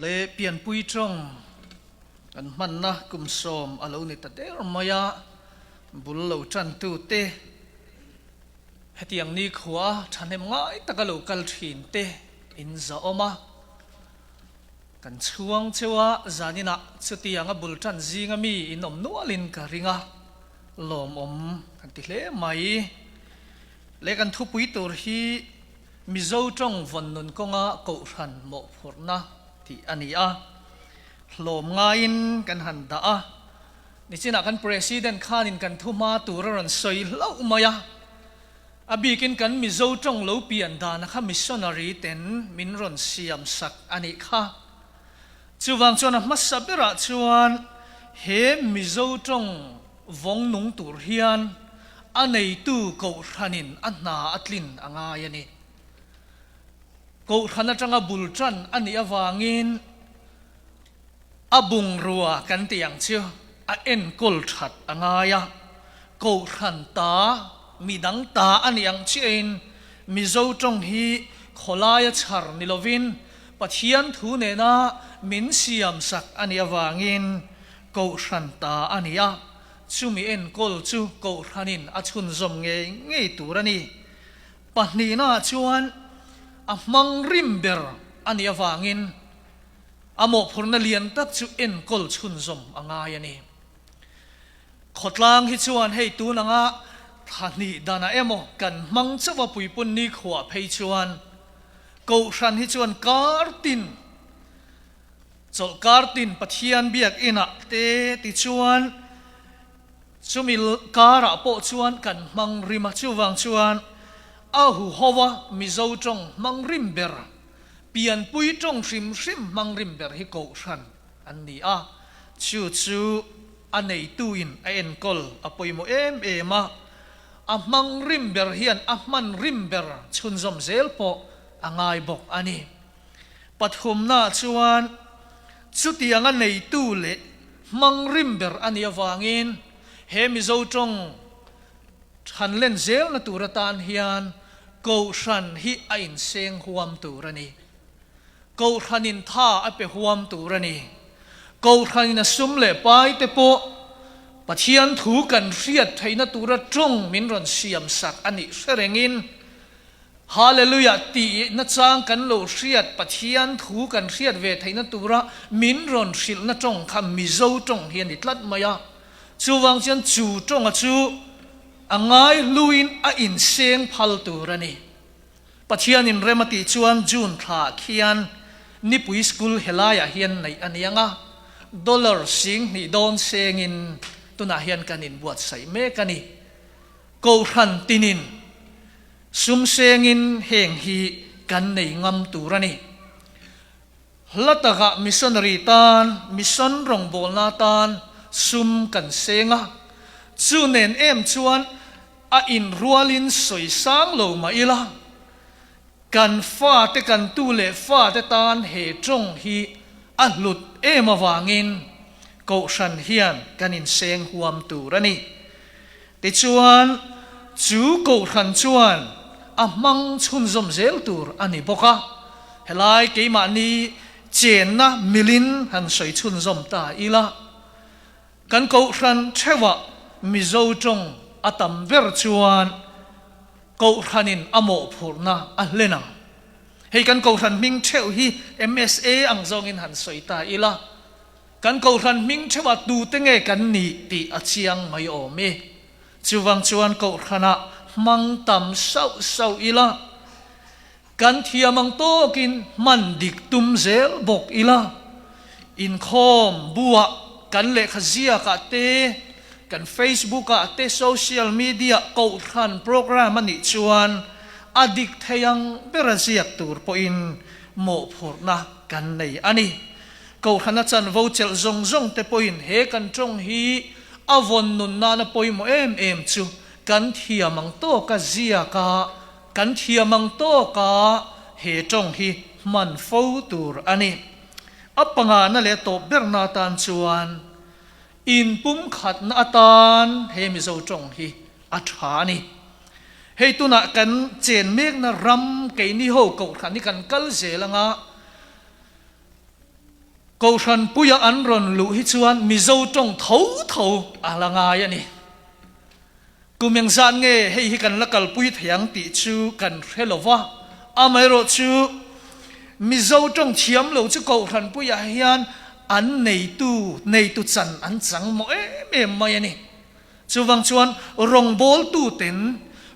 Le pianpui tawng kan hmanna kum sawm a lo ni ta der mai a, bul lo tantu te, hetiang nikhua thahnem ngai taka lo kal thin te in zahawm a. Kan chhuang cheu a, zaninah chutianga bul tan zinga mi in awm nualin ka ring a, lawmawm kan ti hle mai. Le kan thupui tur hi Mizo tawng vawn nun kawnga kohhran mawhphurhna tih a ni a, hlawm ngaiin kan han dah a. Nichinah kan President khanin kan thu hma tur a rawn sawi hlauh mai a, a bikin kan Mizo tawng lo pian dana kha missionary ten min rawn siam sak a nih kha. Chuvang chuan a hmasa berah chuan he Mizo tawng vawng nung tur hian a neitu Kohhranin a hna a tlin a ngai a ni. Kohhran atanga bul tan a nih avangin a bungrua kan tih ang chu a enkawl that a ngai a. Kohhran ta, midang ta a nih ang chiahin Mizo tawng hi khawlaia chhar ni lovin Pathian thu nena min siamsak a nih avangin Kohhran ta a ni a, chumi enkawl chu Kohhranin a chhunzawm ngei ngei tur a ni. Pahnihnaah chuan a hmang rim ber a nih avangin a mawhphurhna lian tak chu enkawl chhunzawm a ngai a ni. Khawtlang hi chuan hei tun anga thla hnih danah emaw kan hmang chauh a puipun nikhuah phei chuan Kohhran hi chuan kar tin Chawlhkar tin Pathian biakinah te tichuan chumi karah pawh chuan kan hmang rim a, chuvang chuan a huhova Mizo tawng hmang rim ber, pianpui tawng hrim hrim hmang rim ber hi Kohhran an ni a, chu chu a neituin a enkawl a pawimawh em em a, a hmang rim ber hian a hman rim ber chhunzawm zel pawh a ngai bawk a ni. Pathumnaah chuan chutianga neitu leh hmang rim ber a nih avangin he Mizo tawng thanlen zelna tur atan hian Kohhran hi a inseng huam tur a ni. Kohhranin tha a pe huam tur a ni. Kohhranin a sum leh pai te pawh Pathian thu kan hriat theihna tura tawng min rawn siamsak a nih hre rengin Hallelujah tih nachang kan lo hriat, Pathian thu kan hriat ve theihna tura min rawn hrilhna tawng kha Mizo tawng hi a ni tlat mai a. Chuvang chuan chu tawnga chu a ngaihluin a inseng phal tur a ni. Pathianin rem a tih chuan June thla khian nipui school helaiah hian neih a ni ang a, dollar 2000 dawn sengin tunah hian kan inbuatsaih mek a ni. Kohhran tinin sum sengin heng hi kan nei ngam tur a ni. Hla takah missionary tan, mission rawngbawlna tan sum kan seng a, chu nen em chuan a inrualin sawi sang lo mah ila, kan fate kan tu leh fate tan he tawng hi a hlut em avangin Kohhran hian kan inseng huam tur a ni. Tichuan, chu Kohhran chuan a hmang chhunzawm zel tur a ni bawk a, helai keimahni chenna milin han sawi chhunzawm ta ila, kan Kohhran theuhah Mizo tawng a tam ber chuan Kohhranin a mawhphurhna a hlen ang. Hei kan Kohhran hming theuh hi MSA ang zawngin han sawi ta ila, Kan Kohhran hming theuhah tute nge kan nih tih a chiang mai awm e. Chuvang chuan Kohhranah hmang tam sauh sauh ila, kan thiam ang tawkin hman dik tum zel bawk ila, inkhawm buah kan lehkha ziakah te, kan Facebook ah te social media Kohhran program a nih chuan a dik thei ang bera ziak tur pawhin mawhphurhna kan nei a ni. Kohhrana chanvo chelh zawng zawng te pawhin he kan tawng hi a vawn nun nana pawimawh em em chu kan thiam ang tawka ziak a, kan thiam ang tawka he tawng hi hman fo tur a ni. A pangana leh tawp berna atan chuan inpumkhatna atan he Mizo tawng hi a tha a ni. Hei tunah kan chen mekna ram keini ho Kohhran hi kan kal zel anga. Kohhran puia an rawn luh hi chuan Mizo tawng tho tho a la ngai a ni. Kum engzat nge hei hi kan la kalpui thei ang tih chu kan hre lo va, amaherawhchu Mizo tawng thiam lo chu Kohhran puiah hian an neitu neitu chan an chang mawh em em mai a ni. Chuvang chuan rawngbawltuten,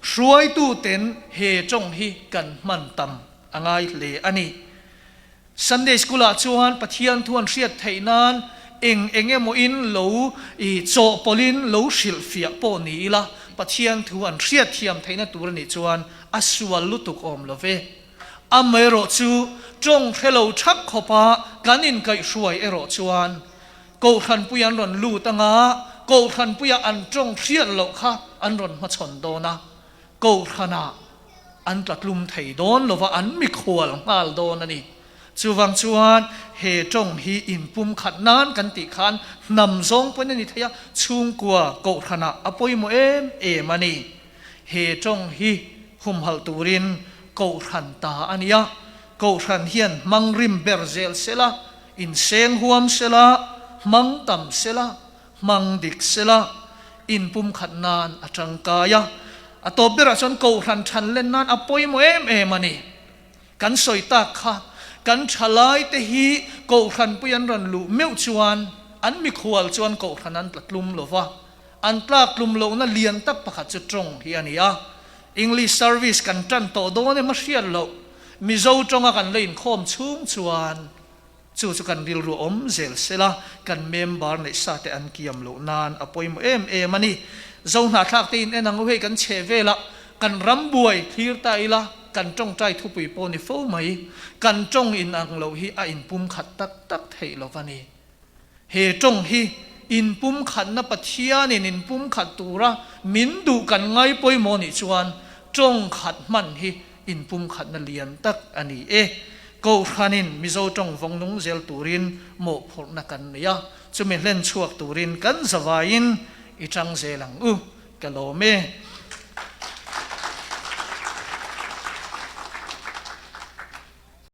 hruaituten he tawng hi kan hman tam a ngai hle a ni. Sunday School ah chuan Pathian thu an hriat theih nan eng eng emaw in lo i chawhpawlh in lo hrilh fiah pawh ni ila, Pathian thu an hriat thiam theihna tur a nih chuan a sual lutuk awm lo ve. Amaherawh chu tawng hre lo thak khawpa kan inkaihhruai erawh chuan Kohhranpui an rawn lut anga Kohhranpuia an tawng hriat loh kha an rawn hmachhawn dawn a, Kohhranah an tlatlum thei dawn lova an mikhual nghal dawn a ni. Chuvang chuan he tawng hi inpumkhat nan kan tih khan hnam zawng pawn a ni thei a, chhungkua Kohhranah a pawimawh em em a ni. He tawng hi humhalh turin Kohhran ta a ni a, Kohhran hian hmang rim ber zel sela, inseng huam sela, hmang tam sela, Hmang dik sela, inpumkhat nan a tangkai a. A tawp berah chuan Kohhran than len nan a pawimawh em em a ni. Kan sawi tak kha, kan thalai te hi Kohhran pui an rawn luh meuh chuan an mikhual chuan Kohhran an tla tlum lo va, an tlak tlum lohna lian tak pakhat chu tawng hi a ni a. English service kan tan tawh dawn em a hriat loh, Mizo tawnga kan la inkhawm chhung chuan, Chu chu kan rilru awm zel sela, kan member neih sa te an kiam loh nan a pawimawh em em a ni. Zo hnahthlak te in en ang u hei kan chhe velah kan ram buai thlir ta ila kan tawngtai thupui pawh ni fo mai. Kan tawng in ang loh hi a inpum khat tak tak theih lo va ni. He tawng hi inpum khatna Pathianin inpum khat tura min duh kan ngai pawimawh nih chuan tawng khat hman hi Inpumkhatna lian tak a ni e. Kohhranin Mizo tawng vawng nung zel turin mawhphurhna kan nei a, chumi hlen chhuak turin kan zavaiin i tang zel ang u. Ka lawm e.